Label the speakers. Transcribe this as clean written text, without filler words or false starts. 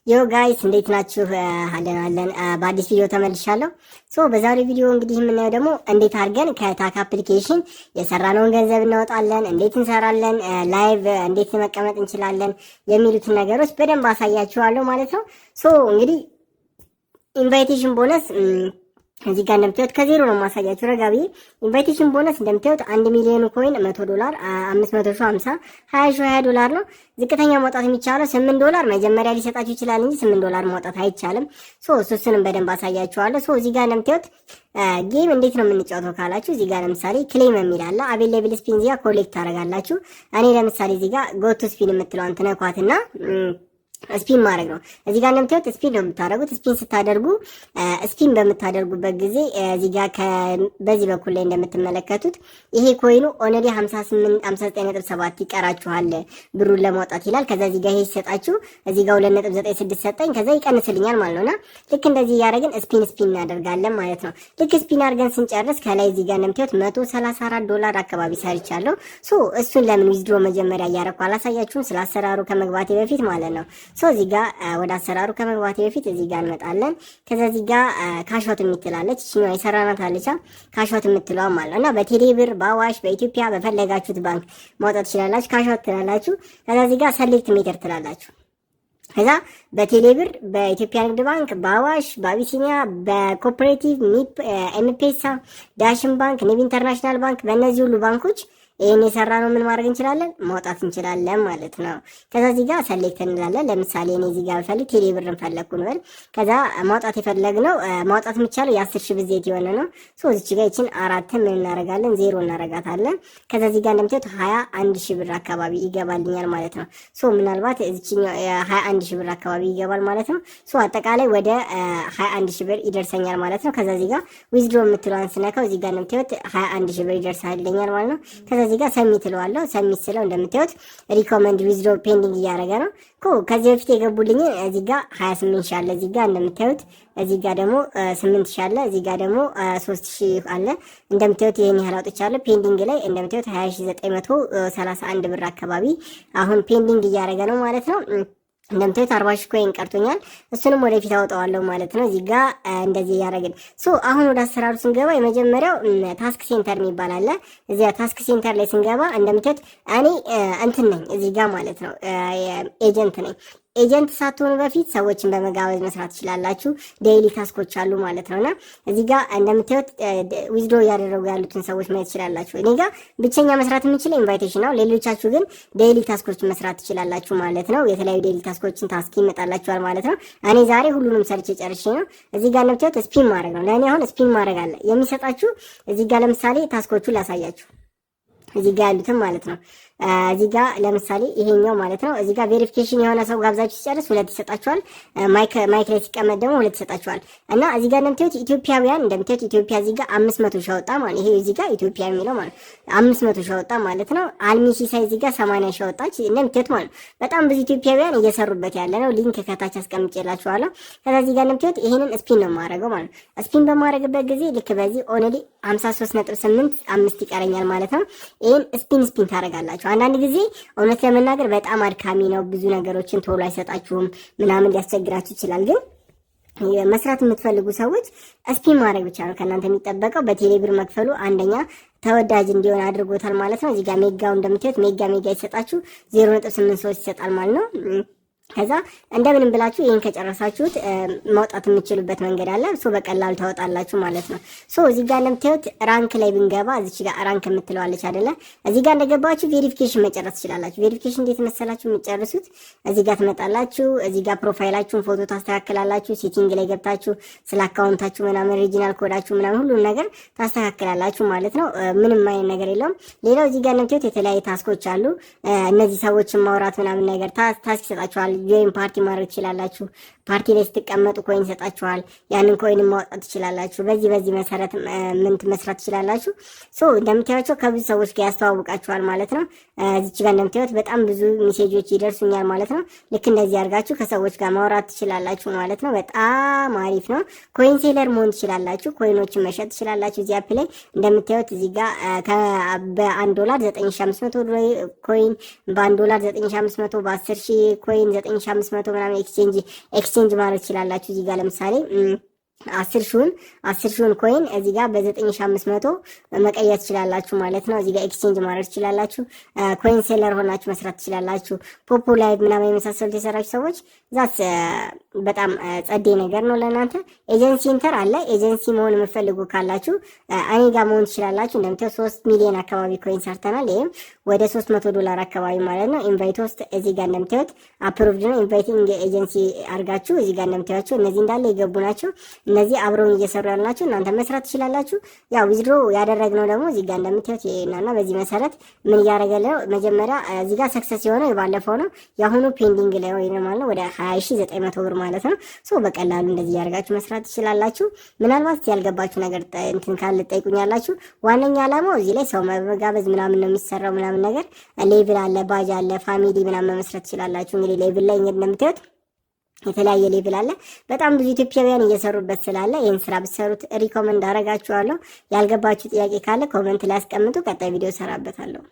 Speaker 1: Yo guys፣ እንዴት ናችሁ? አለን አለን። በአዲስ ቪዲዮ ተመልሻለሁ። So በዛሬው ቪዲዮ እንግዲህ የምናየው ደግሞ እንዴት አድርገን ከታክ application የሰራነውን ገንዘብ እናወጣለን፣ እንዴት እንሰራለን፣ live እንዴት መቀመጥ እንችላለን የሚሉትን ነገሮች በደንብ አሳያችኋለሁ ማለት ነው። So እንግዲህ invitation bonus እዚህ ጋር እንደምታዩት ከዜሮ ነው የማሳያችሁ። ረጋ ብዬ invitation bonus እንደምታዩት 1 ሚሊዮኑ coin 100 ዶላር፣ 500 ሺህ 50፣ 20 ሺህ 20 ዶላር ነው። ዝቅተኛ ማውጣት የሚቻለው 8 ዶላር መጀመሪያ ሊሰጣችሁ ይችላል እንጂ 8 ዶላር ማውጣት አይቻልም። So እሱንም በደንብ አሳያችኋለሁ። So እዚህ ጋር እንደምታዩት game እንዴት ነው የምንጫወተው ካላችሁ እዚህ ጋር ለምሳሌ claim የሚል አለ። Available spin እዚህ ጋር collect ታደርጋላችሁ። እኔ ለምሳሌ እዚህ ጋር go to spin የምትለዋን ትነኳትና spin ማድረግ ነው። እዚህ ጋር እንደምታዩት spin ነው የምታደርጉት። Spin ስታደርጉ፣ spin በምታደርጉበት ጊዜ እዚህ ጋር በዚህ በኩል ላይ እንደምትመለከቱት ይሄ coin ኑ only 58 59.7 ይቀራችኋል ብሩን ለማውጣት ይላል። ከዛ እዚህ ጋር ይሄ ሲሰጣችሁ እዚህ ጋር 2.96 ሰጠኝ። ከዛ ይቀንስልኛል ማለት ነውና ልክ እንደዚህ እያደረግን spin spin እናደርጋለን ማለት ነው። ልክ spin አድርገን ስንጨርስ ከላይ እዚህ ጋር እንደምታዩት 134 ዶላር አካባቢ ሰርቻለሁ። So እሱን ለምን withdraw መጀመሪያ እያደረኩ አላሳያችሁም? ስለ አሰራሩ ከመግባቴ በፊት ማለት ነው። So እዚህ ጋር ወደ አሰራሩ ከመግባቴ በፊት እዚህ ጋር እንመጣለን። ከዛ እዚህ ጋር cash out የምትላለች፣ እቺኛዋ የሰራናት አለቻ cash out የምትለዋ ማለት ነው። እና በቴሌ ብር፣ በአዋሽ፣ በኢትዮጵያ በፈለጋችሁት ባንክ ማውጣት ትችላላችሁ። Cash out ትላላችሁ። ከዛ እዚህ ጋር select method ትላላችሁ። ከዛ በቴሌ ብር፣ በኢትዮጵያ ንግድ ባንክ፣ በአዋሽ፣ በአቢሲኒያ፣ በኮኦፐሬቲቭ፣ ኤምፔሳ፣ ዳሽን ባንክ፣ ንብ ኢንተርናሽናል ባንክ፣ በእነዚህ ሁሉ ባንኮች ይህን የሰራ ነው ምን ማድረግ እንችላለን? ማውጣት እንችላለን ማለት ነው። ከዛ እዚህ ጋር select እንላለን። ለምሳሌ እኔ እዚህ ጋር ብፈልግ ቴሌ ብር ፈለግኩ እንበል። ከዛ ማውጣት የፈለግነው፣ ማውጣት የሚቻለው የ10,000 ብዜት የሆነ ነው። So እዚች ጋር ይችን አራትን ምን እናደርጋለን? ዜሮ እናደርጋታለን። ከዛ እዚህ ጋር እንደምታዩት 21,000 ብር አካባቢ ይገባልኛል ማለት ነው። So ምናልባት እዚችኛው 21,000 ብር አካባቢ ይገባል ማለት ነው። So አጠቃላይ ወደ 21,000 ብር ይደርሰኛል ማለት ነው። ከዛ እዚህ ጋር withdraw የምትለዋን ስነካው እዚህ ጋር እንደምታዩት 21,000 ብር ይደርሳልኛል ማለት ነው። ከዛ እዚህ ጋር submit እለዋለሁ። Submit ስለው እንደምታዩት recommend withdraw pending እያደረገ ነው። ከዚህ በፊት የገቡልኝ እዚህ ጋር 28 ሺህ አለ። እዚህ ጋር እንደምታዩት እዚህ ጋር ደግሞ 8 ሺህ አለ። እዚህ ጋር ደግሞ 3,000 አለ። እንደምታዩት ይህን ያህል አውጥቻለሁ። Pending ላይ እንደምታዩት 20,931 ብር አካባቢ አሁን pending እያደረገ ነው ማለት ነው። እንደምታዩት 40,000 coin ቀርቶኛል። እሱንም ወደፊት አወጣዋለሁ ማለት ነው። እዚህ ጋ እንደዚህ እያደረግን፣ so አሁን ወደ አሰራሩ ስንገባ የመጀመሪያው task center የሚባል አለ። እዚያ task center ላይ ስንገባ እንደምታዩት እኔ እንትን ነኝ እዚህ ጋ ማለት ነው፣ agent ነኝ። Agent ሳትሆኑ በፊት ሰዎችን በመጋበዝ መስራት ትችላላችሁ። Daily task ኦች አሉ ማለት ነው። እና እዚህ ጋር እንደምታዩት withdraw እያደረጉ ያሉትን ሰዎች ማየት ትችላላችሁ። እኔ ጋር ብቸኛ መስራት የምችለው invitation ነው። ሌሎቻችሁ ግን daily task ኦችን መስራት ትችላላችሁ ማለት ነው። የተለያዩ daily task ኦችን task ይመጣላችኋል ማለት ነው። እኔ ዛሬ ሁሉንም ሰርቼ ጨርሼ ነው። እዚህ ጋር እንደምታዩት spin ማድረግ ነው። ለእኔ አሁን spin ማድረግ አለ የሚሰጣችሁ። እዚህ ጋር ለምሳሌ task ኦቹን ላሳያችሁ፣ እዚህ ጋር ያሉትን ማለት ነው። እዚህ ጋር ለምሳሌ ይሄኛው ማለት ነው። እዚህ ጋር verification የሆነ ሰው ጋብዛችሁ ሲጨርስ ሁለት ይሰጣችኋል። Mic ላይ ሲቀመጥ ደግሞ ሁለት ይሰጣችኋል። እና እዚህ ጋር እንደምታዩት ኢትዮጵያውያን፣ እንደምታዩት ኢትዮጵያ እዚህ ጋር 500,000 አወጣ ማለት፣ ይሄ እዚህ ጋር ኢትዮጵያ የሚለው ማለት 500,000 አወጣ ማለት ነው። አልሚ ሲሳይ እዚህ ጋር 80,000 አወጣች እንደምታዩት ማለት ነው። በጣም ብዙ ኢትዮጵያውያን እየሰሩበት ያለ ነው። Link ከታች አስቀምጬላችኋለሁ። ከዛ እዚህ ጋር እንደምታዩት ይሄንን spin ነው የማደርገው ማለት ነው። Spin በማድረግበት ጊዜ ልክ በዚህ only 53.85 ይቀረኛል ማለት ነው። ይህን spin spin ታደርጋላችሁ። አንዳንድ ጊዜ እውነት ለመናገር በጣም አድካሚ ነው። ብዙ ነገሮችን ቶሎ አይሰጣችሁም ምናምን፣ ሊያስቸግራችሁ ይችላል። ግን መስራት የምትፈልጉ ሰዎች spin ማድረግ ብቻ ነው ከእናንተ የሚጠበቀው። በቴሌብር መክፈሉ አንደኛ ተወዳጅ እንዲሆን አድርጎታል ማለት ነው። እዚህ ጋር mega ው እንደምታዩት mega mega ይሰጣችሁ 0.83 ይሰጣል ማለት ነው። ከዛ እንደምንም ብላችሁ ይህን ከጨረሳችሁት ማውጣት የምትችሉበት መንገድ አለ። So በቀላሉ ታወጣላችሁ ማለት ነው። So እዚህ ጋር እንደምታዩት rank ላይ ብንገባ እዚች ጋር rank የምትለዋለች አይደለ? እዚህ ጋር እንደገባችሁ verification መጨረስ ትችላላችሁ። Verification እንዴት መሰላችሁ የምትጨርሱት? እዚህ ጋር ትመጣላችሁ። እዚህ ጋር profile ኣችሁን ፎቶ ታስተካክላላችሁ። Setting ላይ ገብታችሁ ስለ account ኣችሁ ምናምን፣ regional code ኣችሁ ምናምን ሁሉን ነገር ታስተካክላላችሁ ማለት ነው። ምንም አይነት ነገር የለውም። ሌላው እዚህ ጋር እንደምታዩት የተለያዩ task ኦች አሉ። እነዚህ ሰዎችን ማውራት ምናምን ነገር task ይሰጣችኋል። Join party ማድረግ ትችላላችሁ። ፓርቲ ላይ ስትቀመጡ coin ይሰጣችኋል። ያንን coin ማውጣት ትችላላችሁ። በዚህ በዚህ መሰረት ምን መስራት ትችላላችሁ። So እንደምታዩቸው ከብዙ ሰዎች ጋር ያስተዋውቃችኋል ማለት ነው። እዚች ጋር እንደምታዩት በጣም ብዙ ሜሴጆች ይደርሱኛል ማለት ነው። ልክ እንደዚህ አድርጋችሁ ከሰዎች ጋር ማውራት ትችላላችሁ ማለት ነው። በጣም አሪፍ ነው። Coin seller መሆን ትችላላችሁ። Coin ኦችን መሸጥ ትችላላችሁ። እዚህ app ላይ እንደምታዩት እዚህ ጋር በ1 ዶላር 9500 coin፣ በ1 ዶላር 9500፣ በ10,000 coin በ9500 ምናምን exchange ማድረግ ትችላላችሁ። እዚህ ጋር ለምሳሌ 10 ሺውን coin እዚህ ጋር በ9500 መቀየር ትችላላችሁ ማለት ነው። እዚህ ጋር exchange ማድረግ ትችላላችሁ። Coin seller ሆናችሁ መስራት ትችላላችሁ። Poppo Live ምናምን የመሳሰሉት የሰራችሁ ሰዎች that's በጣም ጸዴ ነገር ነው ለእናንተ። Agency enter አለ። ኤጀንሲ መሆን የምትፈልጉ ካላችሁ እኔ ጋር መሆን ትችላላችሁ። እንደምታየው 3 ሚሊዮን አካባቢ coin ሰርተናል። ይህም ወደ 300 ዶላር አካባቢ ማለት ነው። Invite host እዚህ ጋር እንደምታዩት approved ነው። Inviting agency አድርጋችሁ እዚህ ጋር እንደምታዩቸው እነዚህ እንዳለ የገቡ ናቸው። እነዚህ አብረውን እየሰሩ ያሉ ናቸው። እናንተ መስራት ትችላላችሁ። ያው withdraw ያደረግነው ደግሞ እዚህ ጋር እንደምታዩት ይሄናና በዚህ መሰረት ምን እያደረገ ነው? መጀመሪያ እዚህ ጋር success የሆነው የባለፈው ነው። የአሁኑ pending ላይ ወይ ማለት ነው፣ ወደ 20,900 ብር ማለት ነው። So በቀላሉ እንደዚህ እያደረጋችሁ መስራት ትችላላችሁ። ምናልባት ያልገባችሁ ነገር እንትን ካለ ጠይቁኛላችሁ። ዋነኛ ዓላማው እዚህ ላይ ሰው መጋበዝ ምናምን ነው የሚሰራው ምናምን ነገር። Level አለ፣ ባጅ አለ፣ family ምናምን መመስረት ትችላላችሁ። እንግዲህ level ላይ እንደምታዩት የተለያየ level አለ። በጣም ብዙ ኢትዮጵያውያን እየሰሩበት ስላለ ይህን ስራ ብትሰሩት recommend አረጋችኋለሁ። ያልገባችሁ ጥያቄ ካለ comment ላይ አስቀምጡ። ቀጣይ ቪዲዮ እሰራበታለሁ።